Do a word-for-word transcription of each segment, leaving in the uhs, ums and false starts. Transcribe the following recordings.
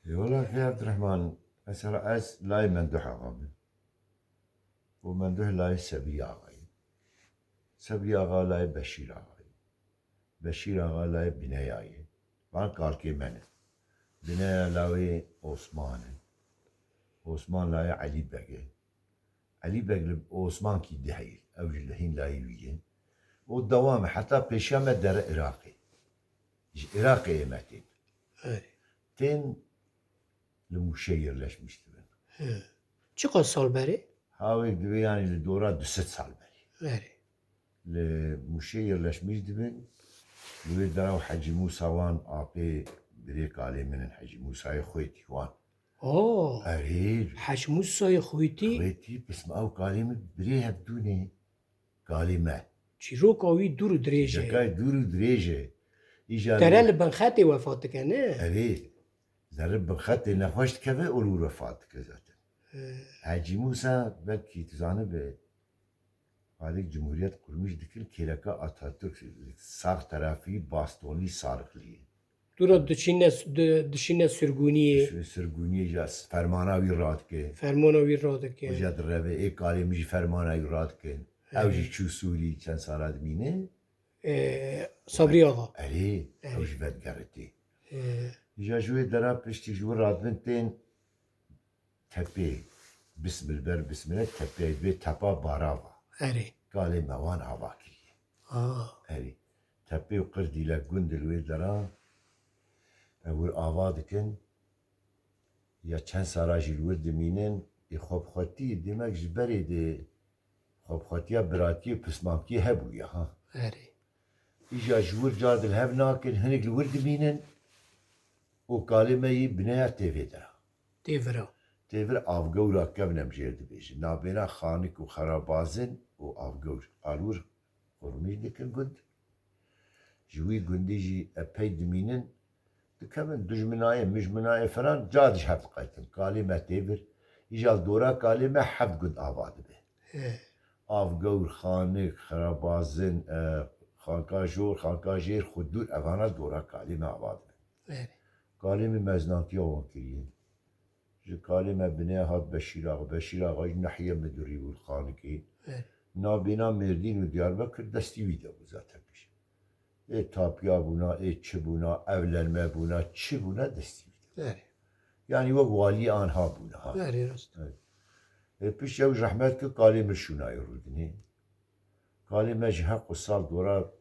Ê wela kê Abdurrahman, mesela ez layê Menduh Axa bim. Û Menduh layê Sebrî Axayê. Sebrî Axa layê Beşîr Axayê. Beşîr Axa layê Bineya ye. Van kalkê me ne. Bineya lawê Osman e. Osman layê Elî Beg e. Elî Beg li Osmankî diheyî. Ew jî li hîn layê wî ye. Û dewam e. Heta pêşiya me dere Iraqê. Ji Iraqê ê me tên. Erê. Tên li Mûşê yerleşmiş dibin. He. Çiqas sal berê? Hawêk divê yanî li dora du sed sal berê. Erê. Li Mûşê yerleşmiş dibin. Li wê dera û Hecî Mûsa wan apê birê kalê min in. Hecî Mûsayê Xwêtî wan. Oo. Erê. Hec Mûsayê Xwêtî? Xwêtî, pisma ew kalê min birê hevdûnê. Kalê me. Çîroka wî dûr û dirêj e. Çîroka dûr û dirêj e. Îja Dere li bin xetê wefat dike, ne? Erê. Zerre bin xetê nexweş dikeve û li wir wefat dike zaten. He. Hecî Mûsa belkî tu zanibe, Xalîk Cumhuriyet kurmîş dikir, kêleka Atatürk sağ terafî bastonî sarıklî. Dûra dişîne, di-, dişîne sirgûniyê. Sirgûniyê ja fermana wî radike. Fermana wî radike. Û ja direve, ê kalê min jî fermana wî radike. Ew jî çû Sûrî çend sala dimîne. Ee, Sabrî Axa. Erê, ew jî vedigeritî. Ee. Ja ji wê dera piştî ji wir radibin tên tepê, Bismil ber Bismile tepê dibê tepa Barava. Erê. Kalê me wan ava kiriye. Aa. Erê. Tepê û Qirdîle gund li wê dera, e, wir ava dikin. Ya çend sala jî li wir dimînin, ê xwe bi xwetî, demek ji berê de xwe bi xwetiya biratiyê û pismankiyê hebûye, ha. Erê. Îja ji wir car di li hev nakin, hinek li wir dimînin û kalê me yî bineya tê vê dera. Tê vira. Tê vir avgewra kevnem jêr dibêjin. Nabêna Xanik û Xerabazin û Avgewr. Alwir qurmîş dikir gund. Ji wî gundî jî epey dimînin. Dikevin dijminayê, mijminayê filan, ca dij hev diqetin. Kalê me tê vir. Îja li dora kalê me heft gund ava dibe. He. Avgewr, Xanik, Xerabazin, e, Xanka Jor, Xanka Jêr, Xudûr, evana dora kalê me ava dibe. Erê. Kalê min meznantiya wan kiriye. Ji kalê me binê hat Beşîr Axa. Beşîr Axa jî nehiye midurî bû li Xanikê. Erê. Nabêna Mêrdîn û Diyarbekir destî wî de bû zaten pêş. Ê tapiya bûna, ê çi bûna, evlenme bûna, çi bûna destî wî de. Erê. Yanî wek walî anha bûna ha. Erê, rast. Evet. Ê pişt ew rehmet kir kalê min şûnayê Rûdinê. Kalê me ji heq û sal dora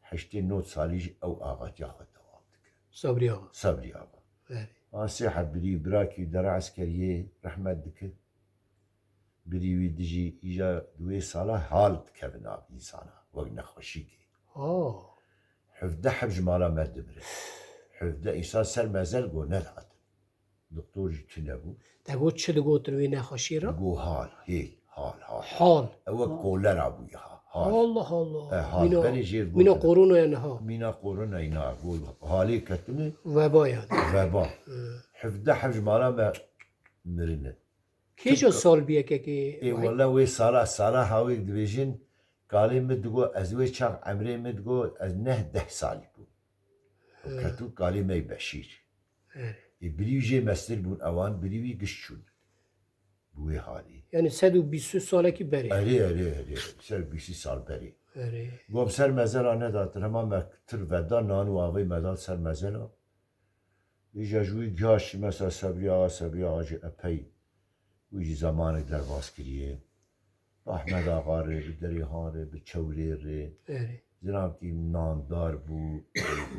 heştê nod salî jî ew axatiya xwe dewam dike. Sabrî Axa. Sabrî Axa. Erê. An sê heb birî û birakî dera eskeriyê rehmet dike. Birî wî dijî îja di wê sala hal dikeve nav însana, wek nexweşîkê. Ha. Hevdeh heb ji mala me dimire. Hevdeh însan ser mezin go nedihatin. Doktor jî tune bû. Te got çi digotin wê nexweşiyê re? Go hal, hêl, hal, hal. Hal. Ew wek kolera bûye ha, hal. Allah Allah. E, hal. Mîna, berê jêr mîna gotin. Koronaya niha. Mîna koronayê niha. Go halê ketine. Veba yani. Veba. Hı. Hevdeh heb ji mala me mirine. Kêja sal bûye kekê? Ê wele wê sala, sala hawê dibêjin, kalê min digo, ez wê çax emrê min digo, ez neh deh salî bûm. Hı. Ketû kalê me yê Beşîr. Erê. Ê birî wî jê mestir bûn ewan, birî wî giş çûn. Bi wê halî. Yani sed û bîst salekî berê. Erê, erê, erê. Ser bîst sal berê. Erê. Gom ser mezela nedatin, hema me tir veda, nan û avê me da ser mezela. Îja ji wî gihaşî mesela Sebrî Axa, Sebrî Axa jî epey wî jî zemanek derbas kiriye. Bi Ahmed Axa re, bi Derê Han re, bi Çewrê re. Erê. Zirankî nandar bû,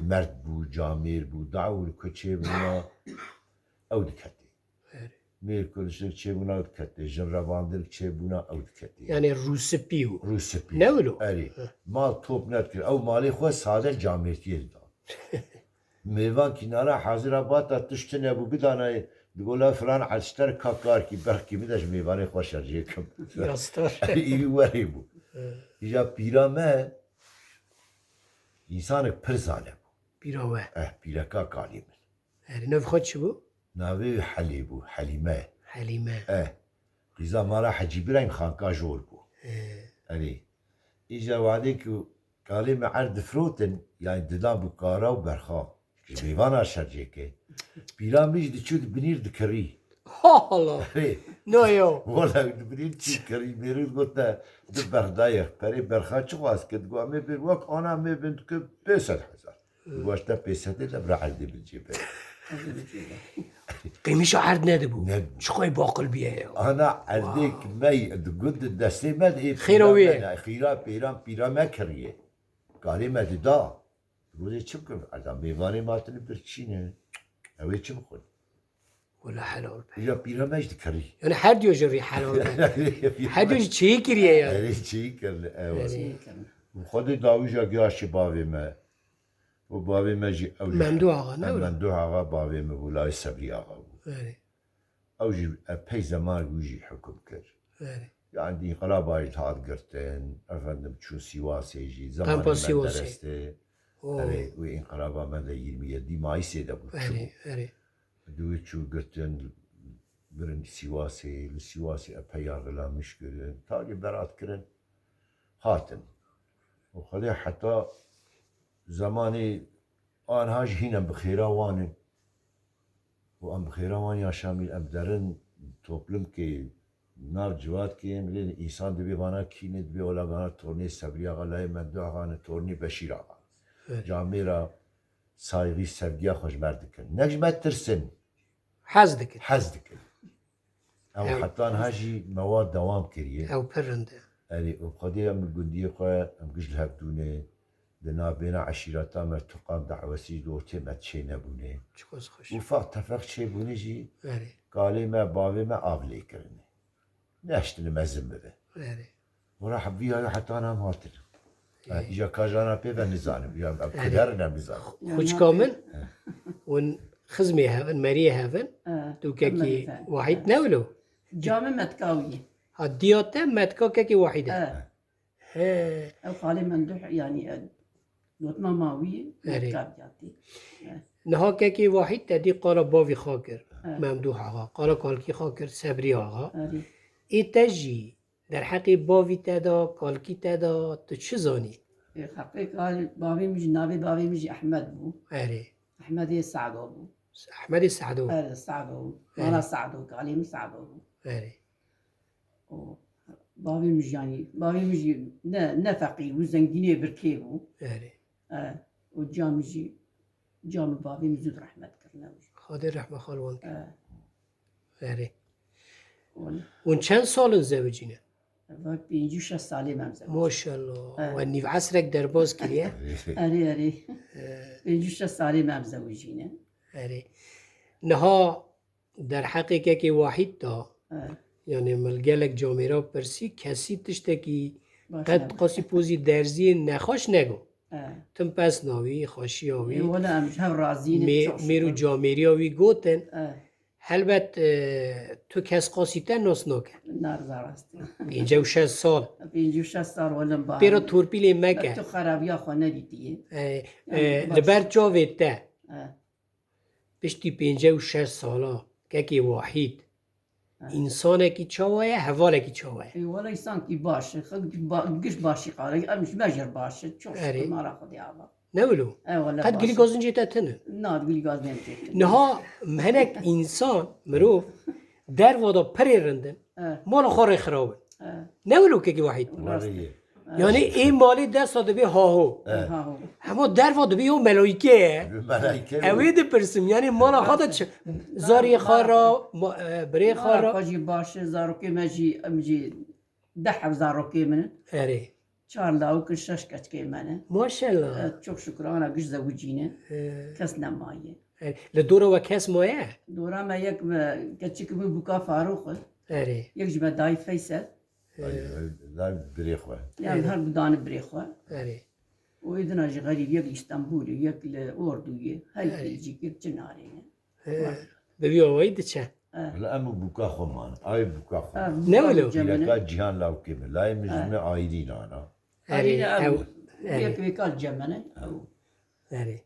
merd bû, camêr bû. Daw li ku çêbûna ew diketê. Erê. Mêr ku li çêbûna ew diketê. Jin revandirik çêbûna ew diketê. Yani rûsipî û. Rûsipî. Ne wilo? Erê. Hı. Mal top nedikir. Ew malê xwe sade camêrtiyê didan. Mêvan kînara hazira bata tişt tune bû bidanayê. Digo la filan elster ka karkî berxkî bide ji mêvanê xwe şerjê kim. Ya star. Îrî werê bû. He. Îja pîra me însanek pir zane bû. Pîra we. Eh, pîreka kalê min. Erê, nav xwe çi bû? Navê wî Helê bû, Helîme. Helîme. Eh, qîza mala Hecî Îbrahîm Xanka Jor bû. He. Erê. Îja wadê ku kalê me erd difirotin, yani didan bi kara û berxa. Ji mêvana şercêke. Pîra min jî diçû di binîr dikirî. Ha Allah. Hey, No yo. Wala di binîr çi kirî, mêrî got te di berxdayê. Perê berxa çi xwaz kir? Digot em ê bin wek ana em ê bin dikir pênc sed hezar. Digot te pênc sedê de bira erdê bin cêbe. Qîmîşa erd nedibû. Ne- Çiqoy baqil biye ya. Ana erdêk me di gund di destê me de ê Xêra wê. Xîra pêran pîra me kiriye. Karê me dida. Rojê çi bikim? Erda mêvanê ma tini birçîne. Ew ê çi bixwin? Wala helal be. Ya pîra me jî dikirî. Yani her diyo jî rî helal be. Her diyo jî çeyî kiriye ya. Erê çeyî kirine. Ew. Erê. Bi Xwedê dawîja giya şi bavê me. Û bavê me jî ew jî Memdû Axa, ne Em wilo? Memdû Axa bavê me bû, layê Sebrî Axa bû. Erê. Ew jî epey zeman wî jî hukm kir. Erê. Yani înqilaba jî hat girtin, efendim çû Sîwasê jî, Kampa zemanê Sîwasê. Menderesê. Oo. Erê, wê înqilaba me de yirmi yedi Mayısê de bû çû. Erê, erê. Di wê çû girtin, birin Sîwasê, li Sîwasê epey yargılanmış kirin. Tagê berat kirin, hatin. Û Xwedê heta zemanê anha jî hîn em bi xêra wan in. Û em bi xêra wan yaşamîn, em derin toplumkê nav civatkê, em lê însan dibê vana kî ne, dibê wela vana tornê Sebrî Axa, layê Memdû Axa ne, tornê Beşîr Axa. Evet. Camêra saygî, sevgiya xwe ji me re dikin. Ne ji me tirsin, Hez dikin. hez dikin. Ew Ew- heta niha jî me wa dewam kiriye. Ew pir rind e. Erê, û Xwedê em li gundiyê xwe, em giş li hev dûne, di navbêna eşîreta me tuqan dawesî li ortê me çê nebûne. Çiqas xweş. Ufaq tefeq çêbûne jî Erê. kalê me, bavê me av lê kirine. Neştine mezin bibe. Erê. Wala hebî ya heta nam hatin. Ha, îja kajana pê ve nizanim. Ya, em Erê. Kiderin em nizanim. Xwişka min, hûn xizmê hevin, meriyê hevin, E, tu kekî Metka. Wahîd ne wilo? Camê Metka wî. Ha, diya te Metka kekî Wahîd e. E, He, ew xalê Memdûh, yanî, e, gotina ma wî Erê. Metka diyatî. Niha kekê Wahîd te dî qala bavî xwe kir. Evet. Memdûh Axa. Qala kalkî xwe kir Sebrî Axa. Erê. Ê te jî derheqê bavî te de, kalkî te de, tu çi zanî? E, heqê kal, bavê min jî, navê bavê min jî Ehmed bû. Erê. Ehmedê Sado bû. Ehmedê Sado. Erê, Sado bû. Erê. Mala Sado, kalê min Sado bû. Erê. O, bavê min jî, yanî, bavê min jî ne, ne feqîr bû, zengînê birkê bû. Erê. E, û camî jî, camî bavê min zû rehmet kirine. Xwedê rehme xal wan kir. E, Erê. wala. Hûn çend sal in zewicî ne? Vak pêncî û şeş salê me em zewicî. Maşallah. Evet. We nîv esrek derbas kiriye. Erê, erê. Pêncî û şeş salê me em zewicî ne. Erê. Niha derheqê kekê Wahîd da, Evet. yani min gelek camêra pirsî, kesî tiştekî Baş qet nebû. qasî pozî derziyê nexweş nego. Evet. Tim pesna wî, xweşiya wî, Ê, wala em ji hev razî ne, mê-, çok mêr û şükür. camêriya wî gotin. Evet. Helbet, e, tu kes qasî te nas nake. Nar zarast. Pêncî û şeş sal. Pêncî û şeş sal wala ba. Pêra torpîlê meke. Tu xerabiya xwe nedîtiye. E, Yani e, baş. Li ber çavê te. Evet. Piştî pêncî û şeş sala kekê Wahîd. Ha. Însanekî çawa ye, hevalekî çawa ye? Ê, wala însankî baş e. Xelk ba-, giş başî qale. Em ji me jêr baş e. Çok Erê. şükür mala Xwedê ava. Ne wilo? E, wala Qet baş gilî e. gazincê te tinin. Na, gilî gazin em jêr tinin. Niha hinek însan, mirov, derva da pirê rindin. E. Mala xwe rê xirabin. E. Ne wilo kekî Wahîd? Rast e. Wala ye. Yani ê malê desta dibe haho. Evet. Ha, ho. Hema derva dibe yo melayîke ye. Melayîke Ew ê dipirsim, yani mala xwe de çi? Zarê xwe ra, ma-, e, birê xwe Mala ra. Xwe jî baş e, zarokê me jî, em jî deh heb zarokê min in. Erê. Çar lawik in, şeş keçikê me ne. Maşallah. Evet, çok şükür, ana giş zewicî ne. Ee, Kes nemaye. erê. Li dora we kes maye? Dora me yek me, keçik min bûka Farûq e. Erê. Yek ji me dayî Feysel. Ay, ay, birê xwe. Yani her gudanî birê xwe. Erê. O êdina jî xerîb, yek li Îstanbulê, yek li Orduyê, her Evet. yek cîk, yek Çinarê ne. He. Bi vî awayî diçe. Wala em û bûka xwe man. Ay bûka xwe. Ha, Ne wilo? Cemile. Pîreka Cîhan lawkê min. Layê min ji me ayrîn ana. Erê, Erê, ew. ew. Erê. Yek vêkal Cemile. Ew. Erê.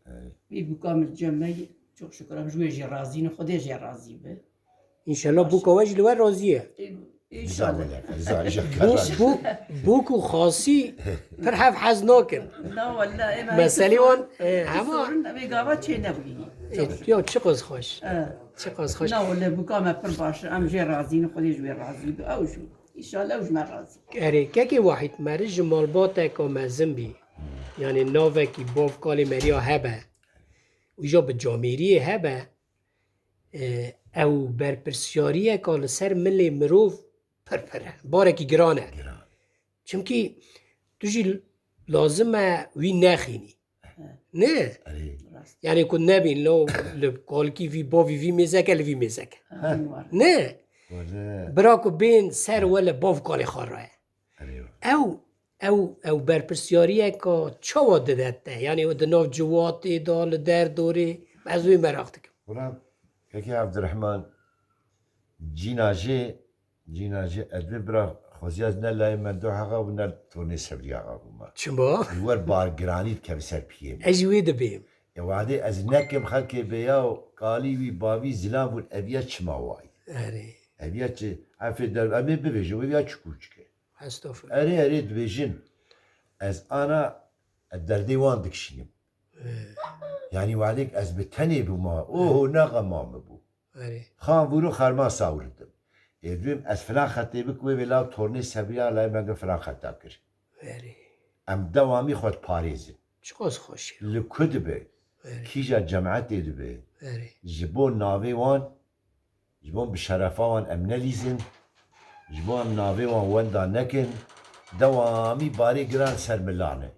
Vî bûka min Cemile, çok şükür, em ji wê jî razî ne, Xwedê jê razî be. Înşallah bûka we jî li we razî ye. Ê, Diza welek, diza îja Bûk, bûk, bûk û xasî pir hev hez nakin. Na wella, ê me Meselê wan, e, hema sorin, em ê gava çê nebûyî. E, ya çiqas xweş. E. Çiqas xweş. Na wella bûka me pir baş e. Em jê razî ne, Xwedê ji wê razî be. Ew jî. Înşallah ew ji me razî. Erê, kekê Wahîd, meriv ji malbateka mezin bî. Yanî navekî bav kalê meriya hebe. Û îja bi camêriyê hebe. E, ew berpirsiyariyeka li ser milê mirov pir pir e. Barekî giran e. Giran. Çimkî tu jî lazim e wî nexînî. Ne? Erê. Yanî ku nebîn lo li kalkî vî bavî vî mêzeke li vî mêzeke. Ne? Wele. Bira ku bên ser we li bav kalê xwe re. Erê. Ew, ew, ew berpirsiyariyeka çawa dide te? Yanî di nav ciwatê de, li derdorê, ez wê meraq dikim. Wela, kekê Evdirehman, cîna jê, cîna jê ez bê bira xweziya ez ne layê Mendo Axa bû, ne tornê Sebrî Axa bû ma. Çima? Ji wer bargiranî dikeve ser piyê min. Ez jî wê dibêm. Ya wadê ez nekim xelkê bê ya kalî wî bavî zilam bûn, ev ya çima wayî? Erê. Ev ya çi? Efê der, em ê bivêjin, wê ya çi kûçik e? Estağfurullah. Erê, erê dibêjin. Ez ana, ez derdê wan dikişînim. Ee. Yanî walêk ez bi tenê bûma. Oho, ne xema min bû. Erê. Xan vûro xerma sawiridim. Ê dibêm ez filan xetê bik wê vê law tornê Sebriya layê me gi filan xeta kir. Erê. Em dewamî xwe diparêzin. Çiqas xweş e. Li ku dibe? Erê. Kîja cemaetê dibe? Erê. Ji bo navê wan Ji bo bi şerefa wan em nelîzin, ji bo em navê wan wenda nekin, dewamî barê giran ser milan e.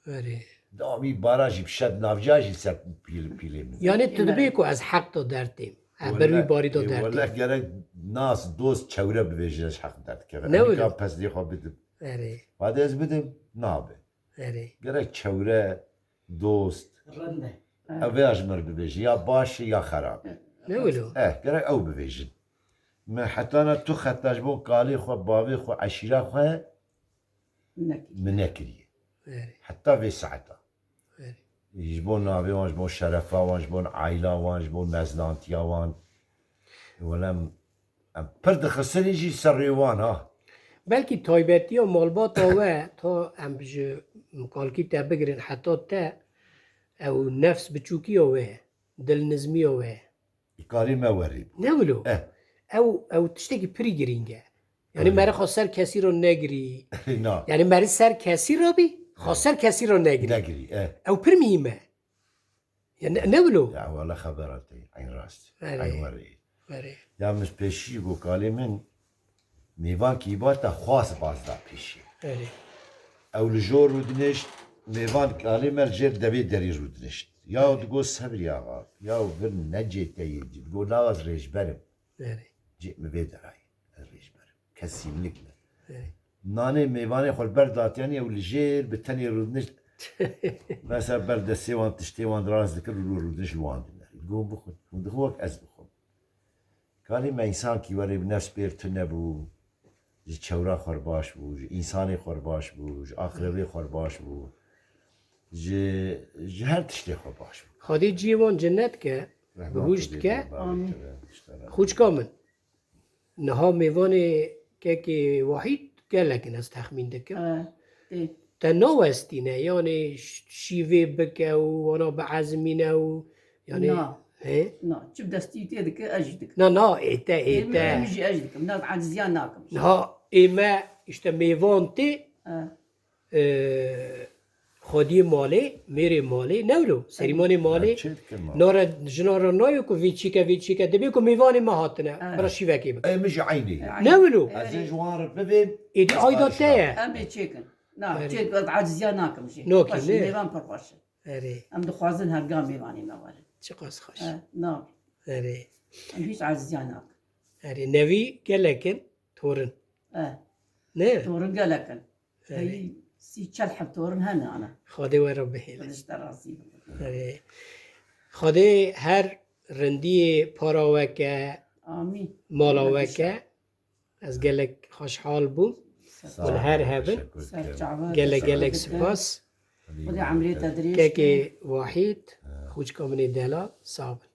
Erê. Dewamî bara jî bi şed navca jî ser pîl-, pîlê min. Yanî tu dibê ku ez heq da dertêm. Ez ber wî barî da dertêm. Wele gerek nas, dost, çewre bibêje ez heq derdikeve. Ne wilo? Em nika pez lê xwe bidim. Erê. Wadê ez bidim, nabe. Erê. Gerek çewre, dost. Rind e. Ev ya ji mir bibêje. Ya baş e ya xerab e. Ne wilo? Eh, gerek ew bibêjin. Me hetana tu xeta ji bo kalê xwe, bavê xwe, eşîra xwe Nekiriye. Min nekiriye. Erê. Heta vê saeta. Erê. Ji bo navê wan, ji bo şerefa wan, ji bo aîla wan, ji bo meznantiya wan. Wele em, em pir dixisirî jî ser rê wan ha. Belkî taybetiya malbata we, ta em ji kalkî te bigirin heta te, ew nefs biçûkiya we, dilnizmiya we. Îkarî me werî bû. Ne wilo? Eh. Ew, ew tiştekî pirî girîng e. Yanî Erê. Meri xwe ser kesî re negirî. Na. Yanî meri ser kesî re bî, xwe ser kesî re negirî. Negirî, eh. Ew pir mihîm e. Ya ne, ne wilo? Ya wele xebera te, eyn rast. Erê. Eyn werî. Erê. Ya min pêşî got kalê min, mêvan kî bata xwas baz da pêşî. Erê. Ew li jor rûdinişt, mêvan kalê me li jêr devê derî rûdinişt. Ya digot Sebrî axa, ya vir ne cê te yê dî. Digot lawa ez rêjber im. Erê. Cê min vê derayê, ez rêjber im. Kesîmlik me. Erê. Nanê mêvanê xwe li ber datiyanî ew li jêr bi tenê rûdinişt. Mesela ber destê wan tiştê wan rast dikir û rûdinişt li wan dine. Digot bixwin. Hûn dixwin wek ez bixwim. Kalê me însankî werê bi nefs pêr tune bû, ji çewra xwe baş bû, ji însanê xwe baş bû, ji aqrebê xwe baş bû, ji, ji her tiştê xwe baş bû. Xwedê cihê wan cennet ke, Rehmet bihuşt bide ke. Amîn. Xûçka min, niha mêvanê kekê Wahîd gelek in, ez texmîn dikim. E, tê. Te nawestîne, yanî ş-, şîvê bike û wana biezmîne û, yanî, Na. He? Na, çi bi destî tê dike, ez jî dikim. Na, na, ê te, ê Ê min, te. Em jî ez jî dikim. Na, eciziya nakim. Niha ê me, işte, mêvan tê, Ha. e, xwediyê malê, mêrê malê, ne wilo, serîmanê malê, Ha, çê dikim, ha. Nare, jina re nayê ku vê çîke, vê çîke, dibê ku mêvanê me hatine, Ha. Bira şîvekê bike. Ê min jî eynî ye. Eynî. Ne wilo? Ez ê ji wan re bivêm, Êdî ez ayda te ye. Em ê çêkin. Na, Erê. Çê, ez eciziya nakim jê. Nakî, Xweş, ne? Mêvan pir xweş in. Erê. Em dixwazin hevga mêvanê me werin. Çiqas xweş. E, na. Erê. Em hîç eciziya nakin. Erê, nevî gelek in, torin. E. Ne? Torin gelek in. Erê. Hey, sî çel heb torin hene ana. Xwedê we re bihêle. Xwedê ji te razî be. Erê. Xwedê her rindiyê para we ke, Amîn. Mala we ke. Ez gelek xweşhal bûm. Sağ ol, Hûn her hebin. Teşekkür ederim. Gelek, gelek spas. Xwedê emrê te dirêj ke. Kekê Wahîd, xûçka min ê delal, sağ bin.